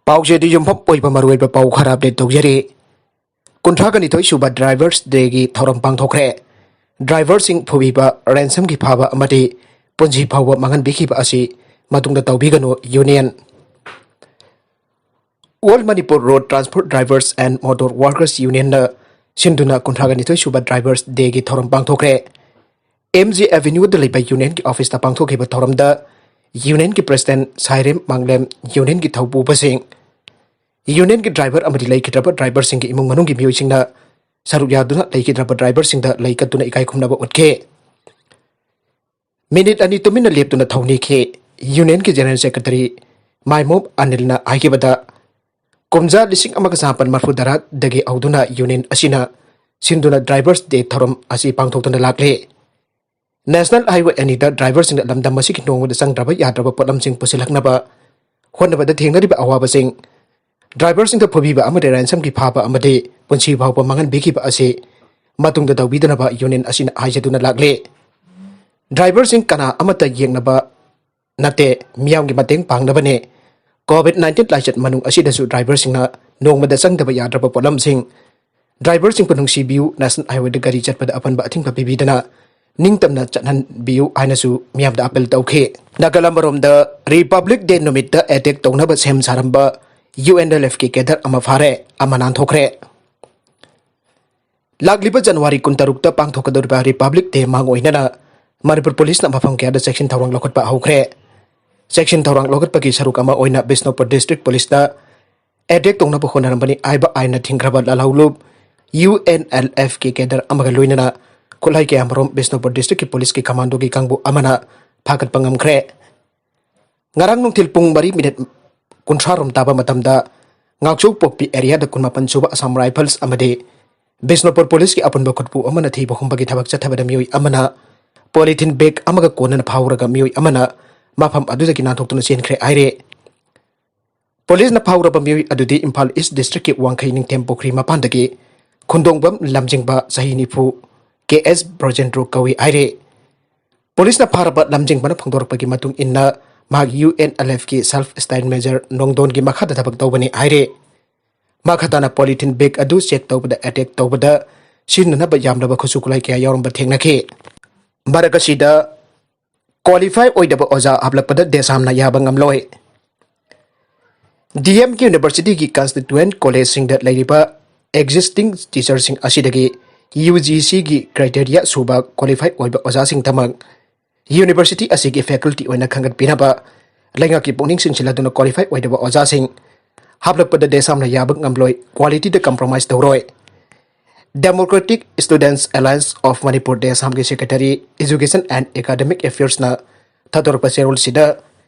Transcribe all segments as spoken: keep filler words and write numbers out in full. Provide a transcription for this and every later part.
ꯄꯥꯎꯆꯦꯗ ꯌꯨꯝꯐꯝ ꯑꯣꯏꯕ ꯃꯔꯨꯑꯣꯏꯕ ꯄꯥꯎ ꯈꯔ ꯑꯞꯗꯦꯠ ꯇꯧꯖꯔꯤ꯫ ꯀꯨꯟꯊ꯭ꯔꯥꯒ ꯅꯤꯊꯣꯏ ꯁꯨꯕ ꯗ꯭ꯔꯥꯏꯚꯔꯁ ꯗꯦꯒꯤ ꯊꯧꯔꯝ ꯄꯥꯡꯊꯣꯛꯈ꯭ꯔꯦ꯫ ꯗ꯭ꯔꯥꯏꯚꯔꯁꯤꯡ ꯐꯨꯕꯤꯕ, ꯔꯦꯟꯁꯝꯒꯤ ꯐꯥꯕ ꯑꯃꯗꯤ ꯄꯨꯟꯁꯤ ꯐꯥꯎꯕ ꯃꯥꯡꯍꯟꯕꯤꯈꯤꯕ ꯑꯁꯤ ꯃꯇꯨꯡꯗ ꯇꯧꯕꯤꯒꯅꯨ, union. All Manipur Road Transport Drivers and Motor Workers Unionꯅ ꯁꯤꯟꯗꯨꯅ ꯀꯨꯟꯊ꯭ꯔꯥꯒ ꯅꯤꯊꯣꯏ ꯁꯨꯕ ꯗ꯭ꯔꯥꯏꯚꯔꯁ ꯗꯦꯒꯤ ꯊꯧꯔꯝ ꯄꯥꯡꯊꯣꯛꯈ꯭ꯔꯦ꯫ ꯑꯦꯝ ꯖꯤ ꯑꯦꯚꯦꯅ꯭ꯌꯨꯗ ꯂꯩꯕ ꯌꯨꯅꯤꯌꯟꯒꯤ ꯑꯣꯐꯤꯁꯇ ꯄꯥꯡꯊꯣꯛꯈꯤꯕ ꯊꯧꯔꯝꯗ ꯌꯨꯅꯤꯌꯟꯒꯤ ꯄ꯭ꯔꯦꯁꯤꯗꯦꯟꯠ ꯁꯥꯏꯔꯦꯝ ꯃꯥꯡꯂꯦꯝ, ꯌꯨꯅꯤꯌꯟꯒꯤ ꯊꯧꯄꯨꯕꯁꯤꯡ, ꯌꯨꯅꯤꯌꯟꯒꯤ ꯗ꯭ꯔꯥꯏꯚꯔ ꯑꯃꯗꯤ ꯂꯩꯈꯤꯗ꯭ꯔꯕ ꯗ꯭ꯔꯥꯏꯚꯔꯁꯤꯡꯒꯤ ꯏꯃꯨꯡ ꯃꯅꯨꯡꯒꯤ ꯃꯤꯑꯣꯏꯁꯤꯡꯅ ꯁꯔꯨꯛ ꯌꯥꯗꯨꯅ ꯂꯩꯈꯤꯗ꯭ꯔꯕ ꯗ꯭ꯔꯥꯏꯚꯔꯁꯤꯡꯗ ꯂꯩ ꯀꯠꯇꯨꯅ ꯏꯀꯥꯏ ꯈꯨꯝꯅꯕ ꯎꯠꯈꯤ꯫ ꯃꯤꯅꯤꯠ ꯑꯅꯤ ꯇꯨꯃꯤꯟꯅ ꯂꯦꯞꯇꯨꯅ ꯊꯧꯅꯤꯈꯤ꯫ ꯌꯨꯅꯤꯌꯟꯒꯤ ꯖꯦꯅꯔꯦꯜ ꯁꯦꯀ꯭ꯔꯦꯇꯔꯤ ꯃꯥꯏꯃꯣꯝ ꯑꯅꯤꯜꯅ ꯍꯥꯏꯈꯤꯕꯗ, ꯀꯨꯝꯖꯥ ꯂꯤꯁꯤꯡ ꯑꯃꯒ ꯆꯃꯥꯄꯟ ꯃꯔꯐꯨ ꯇꯔꯥꯗꯒꯤ ꯍꯧꯗꯨꯅ ꯌꯨꯅꯤꯌꯟ ꯑꯁꯤꯅ ꯁꯤꯟꯗꯨꯅ ꯗ꯭ꯔꯥꯏꯚꯔꯁ ꯗꯦ ꯊꯧꯔꯝ ꯑꯁꯤ ꯄꯥꯡꯊꯣꯛꯇꯨꯅ ꯂꯥꯛꯂꯤ꯫ ꯅꯦꯁꯅꯦꯜ ꯍꯥꯏꯋꯦ ꯑꯅꯤꯗ ꯗ꯭ꯔꯥꯏꯚꯔꯁꯤꯡꯅ ꯂꯝꯗꯝ ꯑꯁꯤꯒꯤ ꯅꯣꯡꯃꯗ ꯆꯪꯗ꯭ꯔꯕ ꯌꯥꯗ꯭ꯔꯕ ꯄꯣꯠꯂꯝꯁꯤꯡ ꯄꯨꯁꯤꯜꯂꯛꯅꯕ ꯍꯣꯠꯅꯕꯗ ꯊꯦꯡꯅꯔꯤꯕ ꯑꯋꯥꯕꯁꯤꯡ, ꯗ꯭ꯔꯥꯏꯚꯔꯁꯤꯡꯗ ꯐꯨꯕꯤꯕ ꯑꯃꯗꯤ ꯔꯦꯟꯁꯝꯒꯤ ꯐꯥꯕ ꯑꯃꯗꯤ ꯄꯨꯟꯁꯤ ꯐꯥꯎꯕ ꯃꯥꯡꯍꯟꯕꯤꯈꯤꯕ ꯑꯁꯤ ꯃꯇꯨꯡꯗ ꯇꯧꯕꯤꯗꯅꯕ ꯌꯨꯅꯤꯌꯟ ꯑꯁꯤꯅ ꯍꯥꯏꯖꯗꯨꯅ ꯂꯥꯛꯂꯤ꯫ ꯗ꯭ꯔꯥꯏꯚꯔꯁꯤꯡ ꯀꯅꯥ ꯑꯃꯠꯇ ꯌꯦꯡꯅꯕ ꯅꯠꯇꯦ, ꯃꯤꯌꯥꯝꯒꯤ ꯃꯇꯦꯡ ꯄꯥꯡꯅꯕꯅꯦ꯫ ꯀꯣꯚꯤꯗ ꯅꯥꯏꯟꯇꯤꯟ ꯂꯥꯏꯆꯠ ꯃꯅꯨꯡ ꯑꯁꯤꯗꯁꯨ ꯗ꯭ꯔꯥꯏꯚꯔꯁꯤꯡꯅ ꯅꯣꯡꯃꯗ ꯆꯪꯗꯕ ꯌꯥꯗ꯭ꯔꯕ ꯄꯣꯠꯂꯝꯁꯤꯡ, ꯗ꯭ꯔꯥꯏꯚꯔꯁꯤꯡꯕꯨ ꯅꯨꯡꯁꯤꯕꯤꯌꯨ, ꯅꯦꯁꯅꯦꯜ ꯍꯥꯏꯋꯦꯗ ꯒꯥꯔꯤ ꯆꯠꯄꯗ ꯑꯄꯟꯕ ꯑꯊꯤꯡꯕ ꯄꯤꯕꯤꯗꯅ ꯅꯤꯡꯇꯝꯅ ꯆꯠꯍꯟꯕꯤꯌꯨ ꯍꯥꯏꯅꯁꯨ ꯃꯤꯌꯥꯝꯗ ꯑꯄꯤꯜ ꯇꯧꯈꯤ꯫ ꯅꯥꯒꯥꯂꯥꯟ ꯑꯃꯔꯣꯝꯗ ꯔꯤꯄꯕ꯭ꯂꯤꯛ ꯗꯦ ꯅꯨꯃꯤꯠꯇ ꯑꯦꯇꯦꯛ ꯇꯧꯅꯕ ꯁꯦꯝ ꯁꯥꯔꯝꯕ ꯌꯨ ꯑꯦꯟ ꯑꯦꯜ ꯑꯦꯐꯀꯤ ꯀꯦꯗꯔ ꯑꯃ ꯐꯥꯔꯦ, ꯑꯃ ꯅꯥꯟꯊꯣꯛꯈ꯭ꯔꯦ꯫ ꯂꯥꯛꯂꯤꯕ ꯖꯅꯋꯥꯔꯤ ꯀꯨꯟꯇꯔꯨꯛꯇ ꯄꯥꯡꯊꯣꯛꯀꯗꯧꯔꯤꯕ ꯔꯤꯄꯕ꯭ꯂꯤꯛ ꯗꯦ ꯃꯥꯡ ꯑꯣꯏꯅꯅ ꯃꯅꯤꯄꯨꯔ ꯄꯨꯂꯤꯁꯅ ꯃꯐꯝ ꯀꯌꯥꯗ ꯆꯦꯛꯁꯤꯟ ꯊꯧꯔꯥꯡ ꯂꯧꯈꯠꯄ ꯍꯧꯈ꯭ꯔꯦ꯫ ꯆꯦꯛꯁꯤꯟ ꯊꯧꯔꯥꯡ ꯂꯧꯈꯠꯄꯒꯤ ꯁꯔꯨꯛ ꯑꯃ ꯑꯣꯏꯅ ꯕꯤꯁꯅꯨꯄꯨꯔ ꯗꯤꯁꯇ꯭ꯔꯤꯛ ꯄꯨꯂꯤꯁꯇ ꯑꯦꯇꯦꯛ ꯇꯧꯅꯕ ꯍꯣꯠꯅꯔꯝꯕꯅꯤ ꯍꯥꯏꯕ ꯑꯥꯏꯟꯅ ꯊꯤꯡꯈ꯭ꯔꯕ ꯂꯥꯜꯍꯧꯂꯨꯞ ꯌꯨ ꯑꯦꯟ ꯑꯦꯜ ꯑꯦꯐꯀꯤ ꯀꯦꯗꯔ ꯑꯃꯒ ꯂꯣꯏꯅꯅ ꯈꯨꯠꯂꯥꯏ ꯀꯌꯥꯃꯔꯨꯝ ꯕꯤꯁꯅꯨꯄꯨꯔ ꯗꯤꯁꯇ꯭ꯔꯤꯛꯀꯤ ꯄꯨꯂꯤꯁꯀꯤ ꯀꯃꯥꯟꯗꯣꯒꯤ ꯀꯥꯡꯕꯨ ꯑꯃꯅ ꯐꯥꯒꯠꯄ ꯉꯝꯈ꯭ꯔꯦ꯫ ꯉꯔꯥꯡ ꯅꯨꯡꯊꯤꯜ ꯄꯨꯡ ꯃꯔꯤ ꯃꯤꯅꯤꯠ ꯀꯨꯟꯊ꯭ꯔꯥ ꯔꯣꯝ ꯇꯥꯕ ꯃꯇꯝꯗ ꯉꯥꯛꯆꯧ ꯄꯣꯛꯄꯤ ꯑꯦꯔꯤꯌꯥꯗ ꯀꯨꯟꯃꯥꯄꯟ ꯁꯨꯕ ꯑꯁꯥꯝ ꯔꯥꯏꯐꯜꯁ ꯑꯃꯗꯤ ꯕꯤꯁꯅꯨꯄꯨꯔ ꯄꯨꯂꯤꯁꯀꯤ ꯑꯄꯨꯟꯕ ꯈꯨꯠꯄꯨ ꯑꯃꯅ ꯊꯤꯕ ꯍꯨꯝꯕꯒꯤ ꯊꯕꯛ ꯆꯠꯊꯕꯗ ꯃꯤꯑꯣꯏ ꯑꯃꯅ ꯄꯣꯂꯤꯊꯤꯟ ꯕꯦꯒ ꯑꯃꯒ ꯀꯣꯟꯅꯅ ꯐꯥꯍꯧꯔꯒ ꯃꯤꯑꯣꯏ ꯑꯃꯅ ꯃꯐꯝ ꯑꯗꯨꯗꯒꯤ ꯅꯥꯟꯊꯣꯛꯇꯨꯅ ꯆꯦꯟꯈ꯭ꯔꯦ ꯍꯥꯏꯔꯦ꯫ ꯄꯨꯂꯤꯁꯅ ꯐꯥꯍꯧꯔꯕ ꯃꯤꯑꯣꯏ ꯑꯗꯨꯗꯤ ꯏꯝꯐꯥꯜ ꯏꯁ ꯗꯤꯁꯇ꯭ꯔꯤꯛꯀꯤ ꯋꯥꯡꯈꯩ ꯅꯤꯡꯊꯦꯝ ꯄꯨꯈ꯭ꯔꯤ ꯃꯄꯥꯟꯗꯒꯤ ꯈꯨꯟꯗꯣꯡꯕꯝ ꯂꯝꯖꯤꯡꯕ ꯆꯍꯤ ꯅꯤꯐꯨ ꯀꯦ ꯑꯦꯁ ꯕ꯭ꯔꯖꯦꯟꯗ꯭ꯔꯣ ꯀꯧꯏ ꯍꯥꯏꯔꯦ꯫ ꯄꯨꯂꯤꯁꯅ ꯐꯥꯔꯕ ꯂꯝꯖꯤꯡꯕꯅ ꯐꯣꯡꯗꯣꯔꯛꯄꯒꯤ ꯃꯇꯨꯡ ꯏꯟꯅ ꯃꯍꯥꯛ ꯌꯨ ꯑꯦꯟ ꯑꯦꯜ ꯑꯦꯐꯀꯤ ꯁꯦꯜꯐ ꯁ꯭ꯇꯥꯏꯜ ꯃꯦꯖꯔ ꯅꯣꯡꯗꯣꯟꯒꯤ ꯃꯈꯥꯗ ꯊꯕꯛ ꯇꯧꯕꯅꯤ ꯍꯥꯏꯔꯦ꯫ ꯃꯈꯥ ꯇꯥꯅ ꯄꯣꯂꯤꯊꯤꯟ ꯕꯦꯒ ꯑꯗꯨ ꯆꯦꯛ ꯇꯧꯕꯗ ꯑꯦꯇꯦꯛ ꯇꯧꯕꯗ ꯁꯤꯖꯤꯟꯅꯅꯕ ꯌꯥꯝꯂꯕ ꯈꯨꯠꯁꯨ ꯈꯨꯠꯂꯥꯏ ꯀꯌꯥ ꯌꯥꯎꯔꯝꯕ ꯊꯦꯡꯅꯈꯤ꯫ ꯃꯔꯛ ꯑꯁꯤꯗ ꯀ꯭ꯋꯥꯂꯤꯐꯥꯏ ꯑꯣꯏꯗꯕ ꯑꯣꯖꯥ ꯍꯥꯞꯂꯛꯄꯗ ꯗꯦꯁꯥꯝꯅ ꯌꯥꯕ ꯉꯝꯂꯣꯏ꯫ ꯗꯤ ꯑꯦꯝ ꯌꯨꯅꯤꯚꯔꯁꯤꯇꯤꯒꯤ ꯀꯟꯁꯇꯤꯇ꯭ꯌꯨꯌꯦꯟꯠ ꯀꯣꯂꯦꯖꯁꯤꯡꯗ ꯂꯩꯔꯤꯕ ꯑꯦꯛꯖꯤꯁꯇꯤꯡ ꯇꯤꯆꯔꯁꯤꯡ ꯑꯁꯤꯗꯒꯤ ꯌꯨ ꯖꯤ ꯁꯤꯒꯤ ꯀ꯭ꯔꯥꯏꯇꯦꯔꯤꯌꯥ ꯁꯨꯕ ꯀ꯭ꯋꯥꯂꯤꯐꯥꯏ ꯑꯣꯏꯕ ꯑꯣꯖꯥꯁꯤꯡꯗꯃꯛ ꯌꯨꯅꯤꯚꯔꯁꯤꯇꯤ ꯑꯁꯤꯒꯤ ꯐꯦꯀꯜꯇꯤ ꯑꯣꯏꯅ ꯈꯟꯒꯠꯄꯤꯅꯕ ꯂꯩꯉꯥꯛꯀꯤ ꯄꯨꯛꯅꯤꯡ ꯆꯤꯡꯁꯤꯜꯂꯗꯨꯅ ꯀ꯭ꯋꯥꯂꯤꯐꯥꯏ ꯑꯣꯏꯗꯕ ꯑꯣꯖꯥꯁꯤꯡ ꯍꯥꯞꯂꯛꯄꯗ ꯗꯦꯁꯥꯝꯅ ꯌꯥꯕ ꯉꯝꯂꯣꯏ, ꯀ꯭ꯋꯥꯂꯤꯇꯤꯗ ꯀꯝꯄ꯭ꯔꯣꯃꯥꯏꯁ ꯇꯧꯔꯣꯏ꯫ Democratic Students Alliance of Manipur, ꯗꯦꯁꯥꯝꯒꯤ ꯁꯦꯀ꯭ꯔꯦꯇꯔꯤ, Education and Academic Affairsꯅ ꯊꯥꯗꯣꯔꯛꯄ ꯆꯦꯔꯣꯜꯁꯤꯗ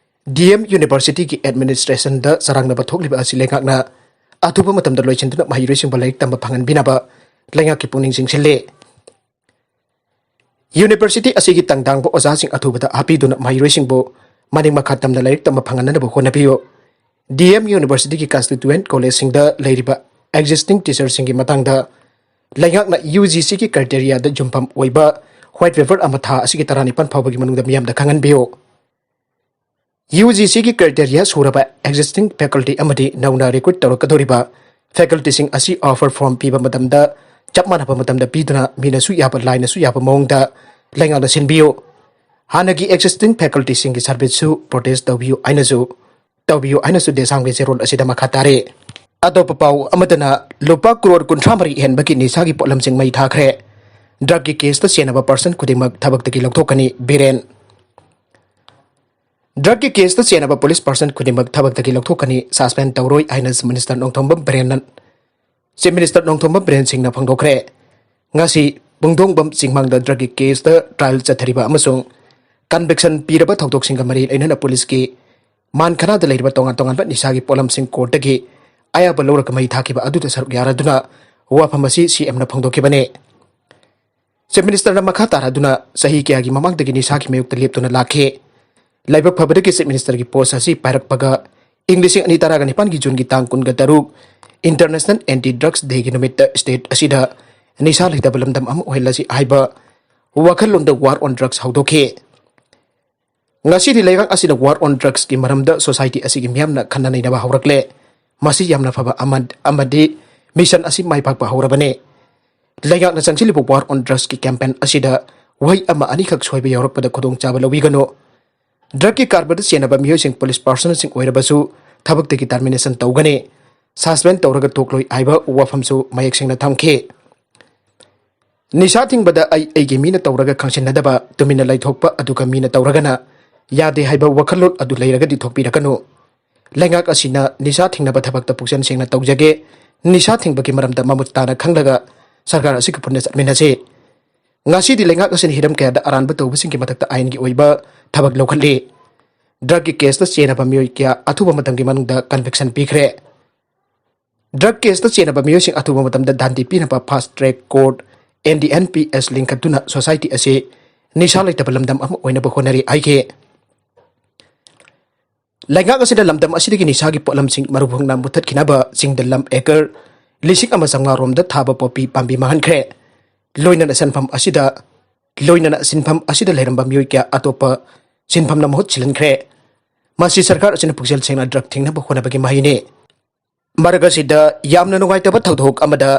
ꯗꯤ ꯑꯦꯝ ꯌꯨꯅꯤꯚꯔꯁꯤꯇꯤꯒꯤ ꯑꯦꯗꯃꯤꯅꯤꯁꯇ꯭ꯔꯦꯁꯟꯗ ꯆꯔꯥꯡꯅꯕ ꯊꯣꯛꯂꯤꯕ ꯑꯁꯤ ꯂꯩꯉꯥꯛꯅ ꯑꯊꯨꯕ ꯃꯇꯝꯗ ꯂꯣꯏꯁꯤꯟꯗꯨꯅ ꯃꯍꯩꯔꯣꯏꯁꯤꯡꯕꯨ ꯂꯥꯏꯔꯤꯛ ꯇꯝꯕ ꯐꯪꯍꯟꯕꯤꯅꯕ ꯂꯩꯉꯥꯛꯀꯤ ꯄꯨꯛꯅꯤꯡ ꯆꯤꯡꯁꯤꯜꯂꯤ꯫ ꯌꯨꯅꯤꯚꯔꯁꯤꯇꯤ ꯑꯁꯤꯒꯤ ꯇꯪꯗꯥꯡꯕ ꯑꯣꯖꯥꯁꯤꯡ ꯑꯊꯨꯕꯗ ꯍꯥꯞꯄꯤꯗꯨꯅ ꯃꯍꯩꯔꯣꯏꯁꯤꯡꯕꯨ ꯃꯅꯤꯡ ꯃꯈꯥ ꯇꯝꯅ ꯂꯥꯏꯔꯤꯛ ꯇꯝꯕ ꯐꯪꯍꯟꯅꯕ ꯍꯣꯠꯅꯕꯤꯌꯨ꯫ ꯗꯤ ꯑꯦꯝ ꯌꯨꯅꯤꯚꯔꯁꯤꯇꯤꯒꯤ ꯀꯟꯁꯇꯤꯇ꯭ꯌꯨꯌꯦꯟꯠ ꯀꯣꯂꯦꯖꯁꯤꯡꯗ ꯂꯩꯔꯤꯕ ꯑꯦꯛꯖꯤꯁꯇꯤꯡ ꯇꯤꯆꯔꯁꯤꯡꯒꯤ ꯃꯇꯥꯡꯗ ꯂꯩꯉꯥꯛꯅ ꯌꯨ ꯖꯤ ꯁꯤꯒꯤ ꯀ꯭ꯔꯥꯏꯇꯦꯔꯤꯌꯥꯗ ꯌꯨꯝꯐꯝ ꯑꯣꯏꯕ ꯋꯥꯏꯠ ꯄꯦꯄꯔ ꯑꯃ ꯊꯥ ꯑꯁꯤꯒꯤ ꯇꯔꯥꯅꯤꯄꯥꯟ ꯐꯥꯎꯕꯒꯤ ꯃꯅꯨꯡꯗ ꯃꯤꯌꯥꯝꯗ ꯈꯪꯍꯟꯕꯤꯌꯨ꯫ ꯌꯨ ꯖꯤ ꯁꯤꯒꯤ ꯀ꯭ꯔꯥꯏꯇꯦꯔꯤꯌꯥ ꯁꯨꯔꯕ ꯑꯦꯛꯖꯤꯁꯇꯤꯡ ꯐꯦꯀꯜꯇꯤ ꯑꯃꯗꯤ ꯅꯧꯅ ꯔꯤꯀ꯭ꯔꯨꯠ ꯇꯧꯔꯛꯀꯗꯧꯔꯤꯕ ꯐꯦꯀꯜꯇꯤꯁꯤꯡ ꯑꯁꯤ ꯑꯣꯐꯔ ꯐꯣꯔꯝ ꯄꯤꯕ ꯃꯇꯝꯗ ꯆꯞ ꯃꯥꯟꯅꯕ ꯃꯇꯝꯗ ꯄꯤꯗꯨꯅ ꯃꯤꯅꯁꯨ ꯌꯥꯕ, ꯂꯥꯏꯅꯁꯨ ꯌꯥꯕ ꯃꯑꯣꯡꯗ ꯂꯩꯉꯥꯛꯅ ꯁꯤꯟꯕꯤꯌꯨ꯫ ꯍꯥꯟꯅꯒꯤ ꯑꯦꯛꯖꯤꯁꯇꯤꯡ ꯐꯦꯀꯜꯇꯤꯁꯤꯡꯒꯤ ꯁꯥꯔꯚꯤꯁꯁꯨ ꯄ꯭ꯔꯣꯇꯦꯁ ꯇꯧꯕꯤꯌꯨ ꯍꯥꯏꯅꯁꯨ, ꯇꯧꯕꯤꯌꯨ ꯍꯥꯏꯅꯁꯨ ꯗꯦꯁꯥꯝꯒꯤ ꯆꯦꯔꯣꯜ ꯑꯁꯤꯗ ꯃꯈꯥ ꯇꯥꯔꯤ꯫ ꯑꯇꯣꯞꯄ ꯄꯥꯎ ꯑꯃꯗꯅ ꯂꯨꯄꯥ ꯀ꯭ꯔꯣꯔ ꯀꯨꯟꯊ꯭ꯔꯥ ꯃꯔꯤ ꯍꯦꯟꯕꯒꯤ ꯅꯤꯁꯥꯒꯤ ꯄꯣꯠꯂꯝꯁꯤꯡ ꯃꯩ ꯊꯥꯈ꯭ꯔꯦ꯫ ꯗ꯭ꯔꯒꯀꯤ ꯀꯦꯁꯇ ꯆꯦꯟꯅꯕ ꯄꯔꯁꯟ ꯈꯨꯗꯤꯡꯃꯛ ꯊꯕꯛꯇꯒꯤ ꯂꯧꯊꯣꯛꯀꯅꯤ, ꯕꯤꯔꯦꯟ꯫ ꯗ꯭ꯔꯒꯀꯤ ꯀꯦꯁꯇ ꯆꯦꯟꯅꯕ ꯄꯨꯂꯤꯁ ꯄꯔꯁꯟ ꯈꯨꯗꯤꯡꯃꯛ ꯊꯕꯛꯇꯒꯤ ꯂꯧꯊꯣꯛꯀꯅꯤ, ꯁꯁꯄꯦꯟ ꯇꯧꯔꯣꯏ ꯍꯥꯏꯅ ꯆꯤꯐ ꯃꯤꯅꯤꯁꯇꯔ ꯅꯣꯡꯊꯣꯝꯕꯝ ꯕꯤꯔꯦꯟꯅ, ꯆꯤꯐ ꯃꯤꯅꯤꯁꯇꯔ ꯅꯣꯡꯊꯣꯝꯕꯝ ꯕꯤꯔꯦꯟ ꯁꯤꯡꯅ ꯐꯣꯡꯗꯣꯛꯈ꯭ꯔꯦ꯫ ꯉꯁꯤ ꯄꯨꯡꯗꯣꯡꯕꯝ ꯆꯤꯡꯃꯥꯡꯗ ꯗ꯭ꯔꯒꯀꯤ ꯀꯦꯁꯇ ꯇ꯭ꯔꯥꯏꯜ ꯆꯠꯊꯔꯤꯕ ꯑꯃꯁꯨꯡ ꯀꯟꯚꯤꯛꯁꯟ ꯄꯤꯔꯕ ꯊꯧꯗꯣꯛꯁꯤꯡꯒ ꯃꯔꯤ ꯂꯩꯅꯅ ꯄꯨꯂꯤꯁꯀꯤ ꯃꯥꯟꯈꯅꯥꯗ ꯂꯩꯔꯤꯕ ꯇꯣꯉꯥꯟ ꯇꯣꯉꯥꯟꯕ ꯅꯤꯁꯥꯒꯤ ꯄꯣꯠꯂꯝꯁꯤꯡ ꯀꯣꯔꯠꯇꯒꯤ ꯑꯌꯥꯕ ꯂꯧꯔꯒ ꯃꯩ ꯊꯥꯈꯤꯕ ꯑꯗꯨꯗ ꯁꯔꯨꯛ ꯌꯥꯔꯗꯨꯅ ꯋꯥꯐꯝ ꯑꯁꯤ ꯁꯤ ꯑꯦꯝꯅ ꯐꯣꯡꯗꯣꯛꯈꯤꯕꯅꯤ꯫ ꯆꯤꯐ ꯃꯤꯅꯤꯁꯇꯔꯅ ꯃꯈꯥ ꯇꯥꯔꯗꯨꯅ ꯆꯍꯤ ꯀꯌꯥꯒꯤ ꯃꯃꯥꯡꯗꯒꯤ ꯅꯤꯁꯥꯒꯤ ꯃꯥꯌꯣꯛꯇ ꯂꯦꯞꯇꯨꯅ ꯂꯥꯛꯈꯤ꯫ ꯂꯥꯏꯕꯛ ꯐꯕꯗꯒꯤ ꯆꯤꯐ ꯃꯤꯅꯤꯁꯇꯔꯒꯤ ꯄꯣꯁ ꯑꯁꯤ ꯄꯥꯏꯔꯛꯄꯒ ꯏꯪ ꯂꯤꯁꯤꯡ ꯑꯅꯤ ꯇꯔꯥꯒ ꯅꯤꯄꯥꯟꯒꯤ ꯖꯨꯟꯒꯤ ꯇꯥꯡ ꯀꯨꯟꯒ ꯇꯔꯨꯛ ꯏꯟꯇꯔꯅꯦꯁꯅꯦꯜ ꯑꯦꯟꯇꯤ ꯗ꯭ꯔꯒꯁ ꯗꯦꯒꯤ ꯅꯨꯃꯤꯠꯇ ꯁ꯭ꯇꯦꯠ ꯑꯁꯤꯗ ꯅꯤꯁꯥ ꯂꯩꯇꯕ ꯂꯝꯗꯝ ꯑꯃ ꯑꯣꯏꯍꯜꯂꯁꯤ ꯍꯥꯏꯕ ꯋꯥꯈꯜꯂꯣꯟꯗ ꯋꯥꯔ ꯑꯣꯟ ꯗ꯭ꯔꯒꯁ ꯍꯧꯗꯣꯛꯈꯤ꯫ ꯉꯁꯤꯗꯤ ꯂꯩꯉꯥꯛ ꯑꯁꯤꯅ war on drugsꯀꯤ ꯃꯔꯝꯗ society ꯑꯁꯤꯒꯤ ꯃꯤꯌꯥꯝꯅ ꯈꯟꯅ ꯅꯩꯅꯕ ꯍꯧꯔꯛꯂꯦ꯫ ꯃꯁꯤ ꯌꯥꯝꯅ ꯐꯕ ꯑꯃ-, ꯑꯃꯗꯤ mission ꯑꯁꯤ ꯃꯥꯏ ꯄꯥꯛꯄ ꯍꯧꯔꯕꯅꯤ꯫ ꯂꯩꯉꯥꯛꯅ ꯆꯪꯁꯤꯜꯂꯤꯕ war on drugsꯀꯤ campaign ꯑꯁꯤꯗ ꯋꯥꯍꯩ ꯑꯃ ꯑꯅꯤꯈꯛ ꯁꯣꯏꯕ ꯌꯥꯎꯔꯛꯄꯗ ꯈꯨꯗꯣꯡꯆꯥꯕ ꯂꯧꯕꯤꯒꯅꯨ꯫ Drugꯀꯤ ꯀꯔꯕꯥꯔꯗ ꯆꯦꯟꯅꯕ ꯃꯤꯑꯣꯏꯁꯤꯡ police personꯁꯤꯡ ꯑꯣꯏꯔꯕꯁꯨ ꯊꯕꯛꯇꯒꯤ termination ꯇꯧꯒꯅꯤ꯫ Suspend ꯇꯧꯔꯒ ꯇꯣꯛꯂꯣꯏ ꯍꯥꯏꯕ ꯋꯥꯐꯝꯁꯨ ꯃꯌꯦꯛ ꯁꯦꯡꯅ ꯊꯝꯈꯤ꯫ ꯅꯤꯁꯥ ꯊꯤꯡꯕꯗ ꯑꯩ ꯑꯩꯒꯤ ꯃꯤꯅ ꯇꯧꯔꯒ ꯈꯪꯁꯤꯟꯅꯗꯕ, ꯇꯨꯃꯤꯟꯅ ꯂꯩꯊꯣꯛꯄ, ꯑꯗꯨꯒ ꯃꯤꯅ ꯇꯧꯔꯒꯅ ꯌꯥꯗꯦ ꯍꯥꯏꯕ ꯋꯥꯈꯜꯂꯣꯟ ꯑꯗꯨ ꯂꯩꯔꯒꯗꯤ ꯊꯣꯛꯄꯤꯔꯛꯀꯅꯨ꯫ ꯂꯩꯉꯥꯛ ꯑꯁꯤꯅ ꯅꯤꯁꯥ ꯊꯤꯡꯅꯕ ꯊꯕꯛꯇ ꯄꯨꯛꯆꯦꯜ ꯁꯦꯡꯅ ꯇꯧꯖꯒꯦ꯫ ꯅꯤꯁꯥ ꯊꯤꯡꯕꯒꯤ ꯃꯔꯝꯗ ꯃꯃꯨꯠ ꯇꯥꯅ ꯈꯪꯂꯒ ꯁꯔꯀꯥꯔ ꯑꯁꯤꯒ ꯄꯨꯟꯅ ꯆꯠꯃꯤꯟꯅꯁꯤ꯫ ꯉꯁꯤꯗꯤ ꯂꯩꯉꯥꯛ ꯑꯁꯤꯅ ꯍꯤꯔꯝ ꯀꯌꯥꯗ ꯑꯔꯥꯟꯕ ꯇꯧꯕꯁꯤꯡꯒꯤ ꯃꯊꯛꯇ ꯑꯥꯏꯟꯒꯤ ꯑꯣꯏꯕ ꯊꯕꯛ ꯂꯧꯈꯠꯂꯤ꯫ Drugꯀꯤ caseꯇ ꯆꯦꯟꯅꯕ ꯃꯤꯑꯣꯏ ꯀꯌꯥ ꯑꯊꯨꯕ ꯃꯇꯝꯒꯤ ꯃꯅꯨꯡꯗ conviction ꯄꯤꯈ꯭ꯔꯦ꯫ Drug caseꯇ ꯆꯦꯟꯅꯕ ꯃꯤꯑꯣꯏꯁꯤꯡ ꯑꯊꯨꯕ ꯃꯇꯝꯗ ꯗꯥꯟꯗꯤ ꯄꯤꯅꯕ fast track court, NDNPS ꯂꯤꯡꯈꯠꯇꯨꯅ society ꯑꯁꯤ ꯅꯤꯁꯥ ꯂꯩꯇꯕ ꯂꯝꯗꯝ ꯑꯃ ꯑꯣꯏꯅꯕ ꯍꯣꯠꯅꯔꯤ ꯍꯥꯏꯈꯤ꯫ ꯂꯩꯉꯥꯛ ꯑꯁꯤꯅ ꯂꯝꯗꯝ ꯑꯁꯤꯗꯒꯤ ꯅꯤꯁꯥꯒꯤ ꯄꯣꯠꯂꯝꯁꯤꯡ ꯃꯔꯨ ꯐꯪꯅ ꯃꯨꯊꯠꯈꯤꯅꯕ ꯆꯤꯡꯗ ꯂꯝ acre ꯂꯤꯁꯤꯡ ꯑꯃ ꯆꯥꯝꯃꯉꯥ ꯔꯣꯝꯗ ꯊꯥꯕ ꯄꯣꯄꯤ ꯄꯥꯝꯕꯤ ꯃꯥꯡꯍꯟꯈ꯭ꯔꯦ꯫ ꯂꯣꯏꯅꯅ ꯁꯤꯟꯐꯝ ꯑꯁꯤꯗ, ꯂꯣꯏꯅꯅ ꯁꯤꯟꯐꯝ ꯑꯁꯤꯗ ꯂꯩꯔꯝꯕ ꯃꯤꯑꯣꯏ ꯀꯌꯥ ꯑꯇꯣꯞꯄ ꯁꯤꯟꯐꯝꯅ ꯃꯍꯨꯠ ꯁꯤꯜꯍꯟꯈ꯭ꯔꯦ꯫ ꯃꯁꯤ ꯁꯔꯀꯥꯔ ꯑꯁꯤꯅ ꯄꯨꯛꯆꯦꯜ ꯁꯦꯡꯅ drug ꯊꯤꯡꯅꯕ ꯍꯣꯠꯅꯕꯒꯤ ꯃꯍꯩꯅꯤ꯫ ꯃꯔꯛ ꯑꯁꯤꯗ ꯌꯥꯝꯅ ꯅꯨꯡꯉꯥꯏꯇꯕ ꯊꯧꯗꯣꯛ ꯑꯃꯗ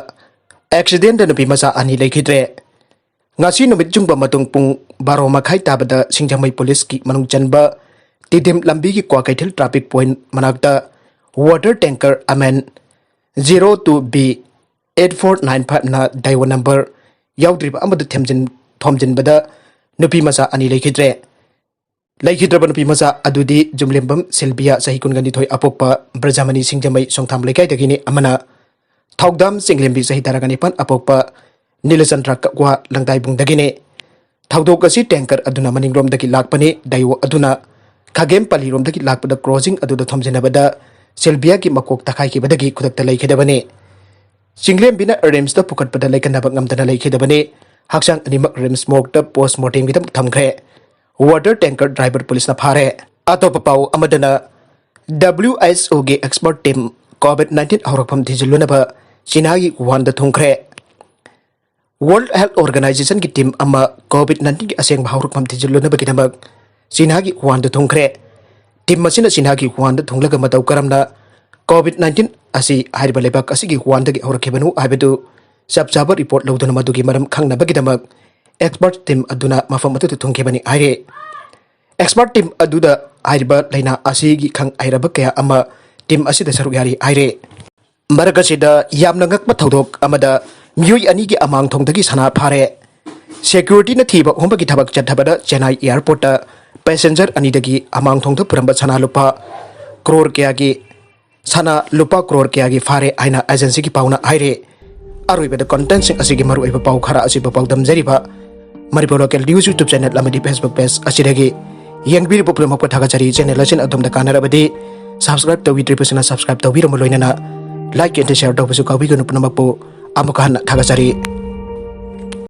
accidentꯗ ꯅꯨꯄꯤ ꯃꯆꯥ ꯑꯅꯤ ꯂꯩꯈꯤꯗ꯭ꯔꯦ꯫ ꯉꯁꯤ ꯅꯨꯃꯤꯠ ꯌꯨꯡꯕ ꯃꯇꯨꯡ ꯄꯨꯡ ꯕꯥꯔꯣ ꯃꯈꯥꯏ ꯇꯥꯕꯗ ꯁꯤꯡꯖꯃꯩ policeꯀꯤ ꯃꯅꯨꯡ ꯆꯟꯕ ꯇꯤꯗꯤꯝ ꯂꯝꯕꯤꯒꯤ ꯀ꯭ꯋꯥꯀꯩꯊꯦꯜ traffic point ꯃꯅꯥꯛꯇ water tanker MN zero two B eight four nine fiveꯅ Daewoo number ꯌꯥꯎꯗ꯭ꯔꯤꯕ ꯑꯃꯗ ꯊꯦꯝꯖꯤꯟ-, ꯊꯣꯝꯖꯤꯟꯕꯗ ꯅꯨꯄꯤ ꯃꯆꯥ ꯑꯅꯤ ꯂꯩꯈꯤꯗ꯭ꯔꯦ꯫ ꯂꯩꯈꯤꯗ꯭ꯔꯕ ꯅꯨꯄꯤ ꯃꯆꯥ ꯑꯗꯨꯗꯤ ꯖꯨꯝꯂꯦꯝꯕꯝ ꯁꯤꯜꯕꯤꯌꯥ, ꯆꯍꯤ ꯀꯨꯟꯒ ꯅꯤꯊꯣꯏ, ꯑꯄꯣꯛꯄ ꯕ꯭ꯔꯖꯃꯅꯤ ꯁꯤꯡꯖꯃꯩ ꯁꯣꯡꯊꯥꯝ ꯂꯩꯀꯥꯏꯗꯒꯤꯅꯤ, ꯑꯃꯅ ꯊꯧꯗꯥꯝ ꯆꯤꯡꯂꯦꯝꯕꯤ, ꯆꯍꯤ ꯇꯔꯥꯒ ꯅꯤꯄꯥꯟ, ꯑꯄꯣꯛꯄ ꯅꯤꯂꯆꯟꯗ꯭ꯔ ꯀꯛꯋꯥ, ꯂꯪꯗꯥꯏꯕꯨꯡꯗꯒꯤꯅꯤ꯫ ꯊꯧꯗꯣꯛ ꯑꯁꯤ tanker ꯑꯗꯨꯅ ꯃꯅꯤꯡꯂꯣꯝꯗꯒꯤ ꯂꯥꯛꯄꯅꯤ꯫ Daewoo ꯑꯗꯨꯅ ꯈꯥꯒꯦꯝ ꯄꯜꯂꯤꯔꯣꯝꯗꯒꯤ ꯂꯥꯛꯄꯗ crossing ꯑꯗꯨꯗ ꯊꯣꯝꯖꯤꯟꯅꯕꯗ ꯁꯤꯜꯕꯤꯌꯥꯒꯤ ꯃꯀꯣꯛ ꯇꯛꯈꯥꯏꯈꯤꯕꯗꯒꯤ ꯈꯨꯗꯛꯇ ꯂꯩꯈꯤꯗꯕꯅꯤ꯫ ꯆꯤꯡꯂꯦꯝꯕꯤꯅ RIMSꯇ ꯄꯨꯈꯠꯄꯗ ꯂꯥꯏꯀꯠꯅꯕ ꯉꯝꯗꯅ ꯂꯩꯈꯤꯗꯕꯅꯤ꯫ ꯍꯛꯆꯥꯡ ꯑꯅꯤꯃꯛ RIMS morgueꯇ post mortemꯒꯤꯗꯃꯛ ꯊꯝꯈ꯭ꯔꯦ꯫ Water tanker driver policeꯅ ꯐꯥꯔꯦ꯫ ꯑꯇꯣꯞꯄ ꯄꯥꯎ ꯑꯃꯗꯅ, WHOꯒꯤ expert team COVID nineteen ꯍꯧꯔꯛꯐꯝ ꯊꯤꯖꯤꯜꯂꯨꯅꯕ ꯆꯤꯅꯥꯒꯤ ꯋꯨꯍꯥꯟꯗ ꯊꯨꯡꯈ꯭ꯔꯦ꯫ World Health Organizationꯒꯤ team ꯑꯃ COVID nineteenꯒꯤ ꯑꯁꯦꯡꯕ ꯍꯧꯔꯛꯐꯝ ꯊꯤꯖꯤꯜꯂꯨꯅꯕꯒꯤꯗꯃꯛ ꯆꯤꯅꯥꯒꯤ ꯋꯨꯍꯥꯟꯗ ꯊꯨꯡꯈ꯭ꯔꯦ꯫ ꯇꯤꯝ ꯑꯁꯤꯅ ꯆꯤꯅꯥꯒꯤ ꯋꯨꯍꯥꯟꯗ ꯊꯨꯡꯂꯒ ꯃꯇꯧ ꯀꯔꯝꯅ ꯀꯣꯚꯤꯗ ꯅꯥꯏꯟꯇꯤꯟ ꯑꯁꯤ ꯍꯥꯏꯔꯤꯕ ꯂꯩꯕꯥꯛ ꯑꯁꯤꯒꯤ ꯋꯨꯍꯥꯟꯗꯒꯤ ꯍꯧꯔꯛꯈꯤꯕꯅꯣ ꯍꯥꯏꯕꯗꯨ ꯆꯞ ꯆꯥꯕ ꯔꯤꯄꯣꯔꯠ ꯂꯧꯗꯨꯅ ꯃꯗꯨꯒꯤ ꯃꯔꯝ ꯈꯪꯅꯕꯒꯤꯗꯃꯛ ꯑꯦꯛꯁꯄꯔꯠ ꯇꯤꯝ ꯑꯗꯨꯅ ꯃꯐꯝ ꯑꯗꯨꯗ ꯊꯨꯡꯈꯤꯕꯅꯤ ꯍꯥꯏꯔꯦ꯫ ꯑꯦꯛꯁꯄꯔꯠ ꯇꯤꯝ ꯑꯗꯨꯗ ꯍꯥꯏꯔꯤꯕ ꯂꯥꯏꯅꯥ ꯑꯁꯤꯒꯤ ꯈꯪ ꯍꯩꯔꯕ ꯀꯌꯥ ꯑꯃ ꯇꯤꯝ ꯑꯁꯤꯗ ꯁꯔꯨꯛ ꯌꯥꯔꯤ ꯍꯥꯏꯔꯦ꯫ ꯃꯔꯛ ꯑꯁꯤꯗ ꯌꯥꯝꯅ ꯉꯛꯄ ꯊꯧꯗꯣꯛ ꯑꯃꯗ ꯃꯤꯑꯣꯏ ꯑꯅꯤꯒꯤ ꯑꯃꯥꯡ ꯊꯣꯡꯗꯒꯤ ꯁꯅꯥ ꯐꯥꯔꯦ꯫ ꯁꯦꯀ꯭ꯌꯨꯔꯤꯇꯤꯅ ꯊꯤꯕ ꯍꯨꯝꯕꯒꯤ ꯊꯕꯛ ꯆꯠꯊꯕꯗ ꯆꯦꯟꯅꯥꯏ ꯑꯦꯌꯥꯔꯄꯣꯔꯠꯇ ꯄꯦꯁꯦꯟꯖꯔ ꯑꯅꯤꯗꯒꯤ ꯑꯃꯥꯡ ꯊꯣꯡꯗ ꯄꯨꯔꯝꯕ ꯁꯅꯥ ꯂꯨꯄꯥ ꯀ꯭ꯔꯣꯔ ꯀꯌꯥꯒꯤ, ꯁꯅꯥ ꯂꯨꯄꯥ ꯀ꯭ꯔꯣꯔ ꯀꯌꯥꯒꯤ ꯐꯥꯔꯦ ꯍꯥꯏꯅ ꯑꯦꯖꯦꯟꯁꯤꯒꯤ ꯄꯥꯎꯅ ꯍꯥꯏꯔꯦ꯫ ꯑꯔꯣꯏꯕꯗ ꯀꯣꯟꯇꯦꯟꯁꯤꯡ ꯑꯁꯤꯒꯤ ꯃꯔꯨꯑꯣꯏꯕ ꯄꯥꯎ ꯈꯔ ꯑꯁꯤꯕꯨ ꯄꯥꯎꯗꯝꯖꯔꯤꯕ Manipur local news YouTube channel ꯑꯃꯗꯤ ꯐꯦꯁꯕꯨꯛ ꯄꯦꯖ ꯑꯁꯤꯗꯒꯤ ꯌꯦꯡꯕꯤꯔꯤꯕ ꯄꯨꯝꯅꯃꯛꯄꯨ ꯊꯥꯒꯠꯆꯔꯤ꯫ ꯆꯦꯅꯦꯜ ꯑꯁꯤꯅ ꯑꯗꯣꯝꯗ ꯀꯥꯟꯅꯔꯕꯗꯤ ꯁꯕꯁꯀ꯭ꯔꯥꯏꯕ ꯇꯧꯕꯤꯗ꯭ꯔꯤꯕꯁꯤꯅ ꯁꯕꯁꯀ꯭ꯔꯥꯏꯕ ꯇꯧꯕꯤꯔꯝꯕ ꯂꯣꯏꯅꯅ ꯂꯥꯏꯛ ꯑꯦꯟ ꯁꯤꯌꯔ ꯇꯧꯕꯁꯨ ꯀꯥꯎꯕꯤꯒꯅꯨ꯫ ꯄꯨꯝꯅꯃꯛꯄꯨ ꯑꯃꯨꯛꯀ ꯍꯟꯅ ꯊꯥꯒꯠꯆꯔꯤ꯫